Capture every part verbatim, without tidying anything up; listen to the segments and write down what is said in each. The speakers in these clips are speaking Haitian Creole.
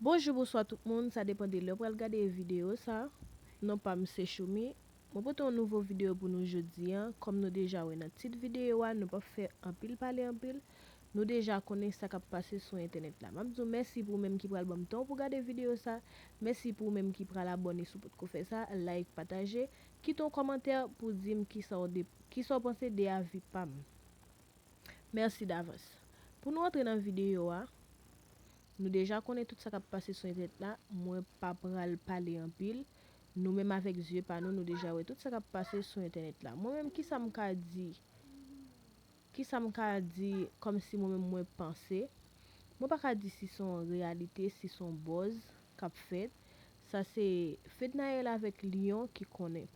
Bonjou, bonswa tout moun, sa depann de lè w pral gade videyo sa. Non pa m se Choumi. Mwen pote yon nouvo videyo pou nou jodi a. Kòm nou deja wè nan tit videyo a, nou p ap fè anpil pale anpil. Nou deja konnen sa k ap pase sou entènèt la. M ap di w mèsi pou ou menm ki pral ban m tan w pou gade videyo sa. Mèsi pou ou menm ki pral abòne si w potko fè sa, like, pataje, kite yon kòmantè pou di m kisa w de, kisa w panse de avi pa m. Mèsi davans. Pou nou antre nan videyo a, nou deja konnen tout sa k ap pase sou entènèt la, mwen pa pral pale anpil. Nou menm avèk zye pa nou, nou deja wè tout sa k ap pase sou entènèt la. Mwen menm, kisa m ka di? Kisa m ka di kòmsi mwen menm mwen panse? Mwen pa ka di si se yon reyalite, si se yon buzz k ap fèt. Sa se Fednaelle avèk Lion ki konnen.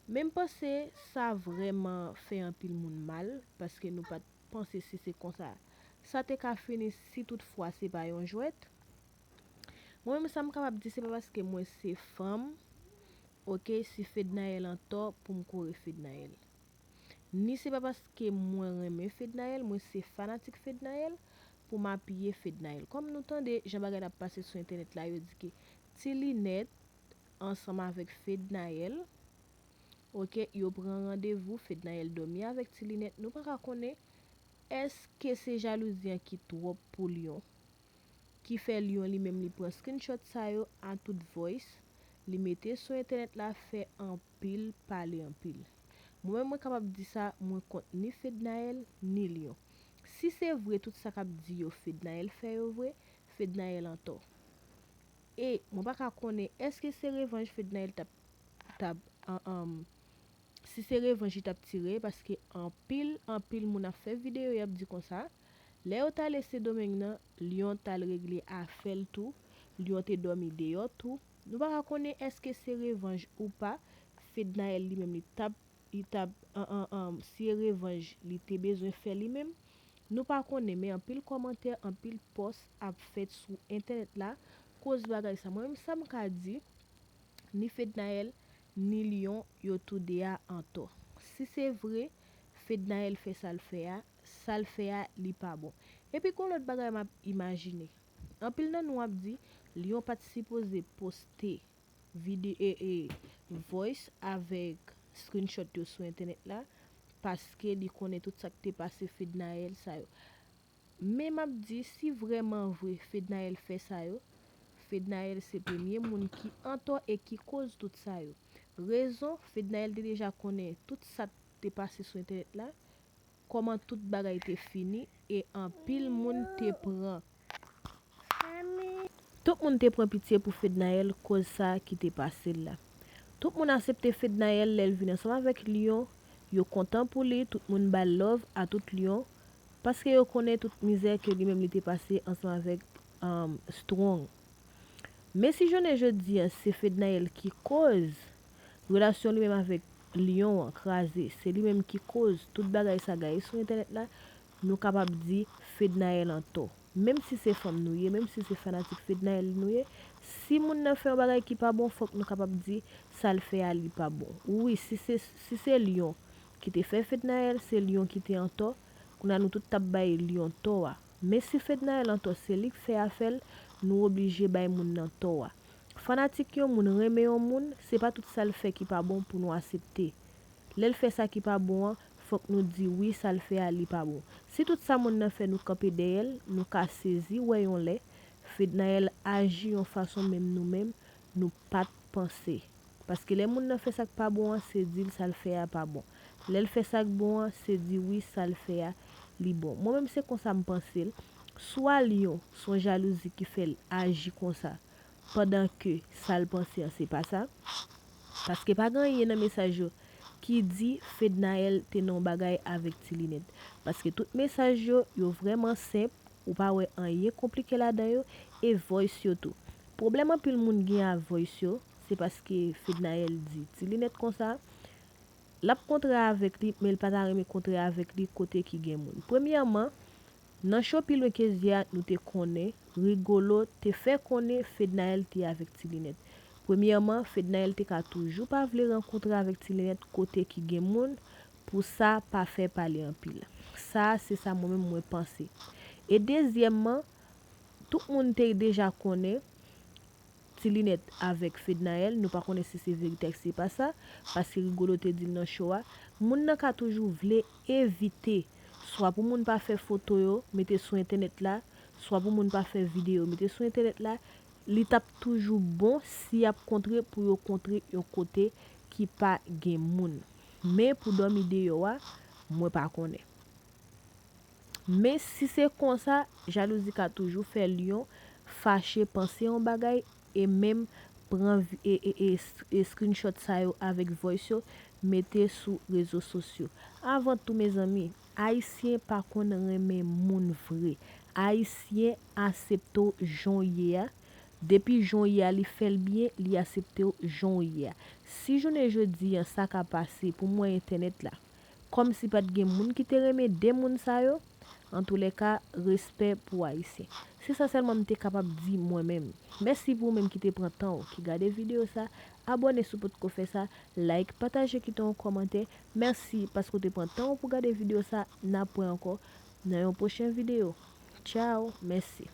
Men m panse sa vrèman fè anpil moun mal, paske nou pa t panse si se konsa sa te ka fini, si toutfwa se pa yon jwèt. Mwen menm, sa m kapab di, se pa paske mwen se fanm, oke, si Fednaelle antò pou m kore Fednaelle. Ni se pa paske mwen renmen Fednaelle, mwen se fanatik Fednaelle, pou m apiye Fednaelle. Kòm nou tande jan bagay la ap pase sou entènèt la, yo di ke Ti Linèt ansanm avèk Fednaelle, oke, yo pran randevou, Fednaelle dòmi avèk Ti Linèt. Nou pa ka konnen èske se jalouzi an ki twòp pou Lion, ki fè Lion li menm li pran screenshot sa yo a tout voice, li mete sou entènèt la, fè anpil pale anpil. Mwen menm, mwen kapab di sa, mwen kont ni Fednaelle ni Lion. Si se vre tout sa k ap di yo Fednaelle fè yo vre, Fednaelle antò. E mwen pa ka konnen èske se revanj Fednaelle t ap, t ap, an, an, si se revanj li t ap tire, paske anpil, anpil moun ap fè videyo, y ap di konsa, lè yo t ale Sendomeng nan, Lion t al regle afè l tou, Lion te dòmi deyò tou. Nou pa ka konnen èske se revanj ou pa, Fednaelle li menm li t ap, li t ap, an, an, an, si e revanj li te bezwen fè li menm, nou pa konnen, men anpil kòmantè, anpil pòs ap fèt sou entènèt la, koz bagay sa. Mwen menm, sa m ka di, ni Fednaelle, ni Lion, yo tou de a antò. Si se vre, Fednaelle fè sa l fè a, sa l fè a, li pa bon. Epi gon lòt bagay m ap imajine. Anpil nan nou ap di, Lion pa t sipoze poste vide-, e, e, voice avèk screenshot yo sou entènèt la, paske li konnen tout sa k te pase Fednaelle sa yo. Men m ap di, si vrèman vre Fednaelle fè sa yo, Fednaelle se premye moun ki antò e ki koz tout sa yo. Rezon, Fednaelle te deja konnen tout sa k te pase sou entènèt la, kòman tout bagay te fini, e anpil moun te pran. Tout moun te pran pitye pou Fednaelle koz sa ki te pase l la. Tout moun asepte Fednaelle lè l vin ansanm avèk Lion, yo kontan pou li, tout moun ba l love a tout Lion, paske yo konnen tout mizè ke li menm li te pase ansanm avèk, um, Strong. Men si jounen jodi a se Fednaelle ki koz relasyon li menm avèk Lion an kraze, se li menm ki koz tout bagay sa gaye sou entènèt la, nou kapab di Fednaelle antò. Menm si se fanm nou ye, menm si se fanatik Fednaelle nou ye, si moun nan fè yon bagay ki pa bon, fòk nou kapab di sa l fè a li pa bon. Wi, si se, si se Lion ki te fè Fednaelle, se Lion ki te antò, kounye a nou tout t ap bay Lion tò a. Men si Fednaelle antò, se li k fè afè l, nou oblije bay moun nan tò a. Fanatik yon moun renmen yon moun, se pa tout sa l fè ki pa bon pou nou asepte. Lè l fè sa ki pa bon an, fòk nou di wi, sa l fè a li pa bon. Si tout sa moun nan fè nou kanpe dèyè l, nou ka sezi wè yon lè Fednaelle aji yon fason menm nou menm nou pa t panse. Paske lè moun nan fè sa k pa bon an, se di l sa l fè a pa bon. Lè l fè sa k bon an, se di wi, sa l fè a li bon. Mwen menm se konsa m panse l. Swa Lion se yon jalouzi ki fè l aji konsa, pandan ke sa l panse an se pa sa. Paske pa gen anyen nan mesaj yo ki di Fednaelle te nan yon bagay avèk Ti Linèt. Paske tout mesaj yo, yo vrèman senp, ou pa wè anyen konplike ladan yo, e voice yo tou. Pwoblèm anpil moun gen a voice yo, se paske Fednaelle di Ti Linèt konsa, l ap kontre avèk li, men l pa ta renmen kontre avèk li kote ki gen moun. Premyèman, nan show Pi Lwen Ke Zye a, nou te konnen Rigolo te fè konnen Fednaelle te avèk Ti Linèt. Premyèman, Fednaelle te ka toujou pa vle rankontre avèk Ti Linèt kote ki gen moun, pou sa pa fè pale anpil. Sa, se sa mwen menm mwen panse. E dezyèmman, Tout moun te deja konnen Ti Linèt avèk Fednaelle, nou pa konnen si se verite ak si se pa sa, paske Rigolo te di l nan show a. Moun nan ka toujou vle evite, swa pou moun pa fè foto yo, mete sou entènèt la, swa pou moun pa fè videyo, mete sou entènèt la, li t ap toujou bon si y ap kontre pou yo kontre yon kote ki pa gen moun. Men pou dòmi deyò a, mwen pa konnen. Men si se konsa, jalouzi ka toujou fè lyon fache, panse yon bagay e menm pran vi- e, e, e, e screenshot sa yo avèk voice yo mete sou rezo sosyo. Avan tou, mezanmi, ayisyen pa konn renmen moun vre. Ayisyen asepte w jan w ye a. Depi jan w ye a, li fè l byen, li asepte w jan w ye a. Si jounen jodi an sa ka pase pou mwen entènèt la, kòmsi pa t gen moun ki te renmen de moun sa yo, antoulèka, respè pou Ayisyen. Se sa sèlman m te kapab di mwen menm. Mèsi pou ou menm ki te pran tan w, ki gade videyo sa. Abòne si w potko fè sa, like, pataje, kite yon kòmantè. Mèsi paske w te pran tan w pou gade videyo sa. N ap wè ankò nan yon pwochen videyo. Tchao, mèsi.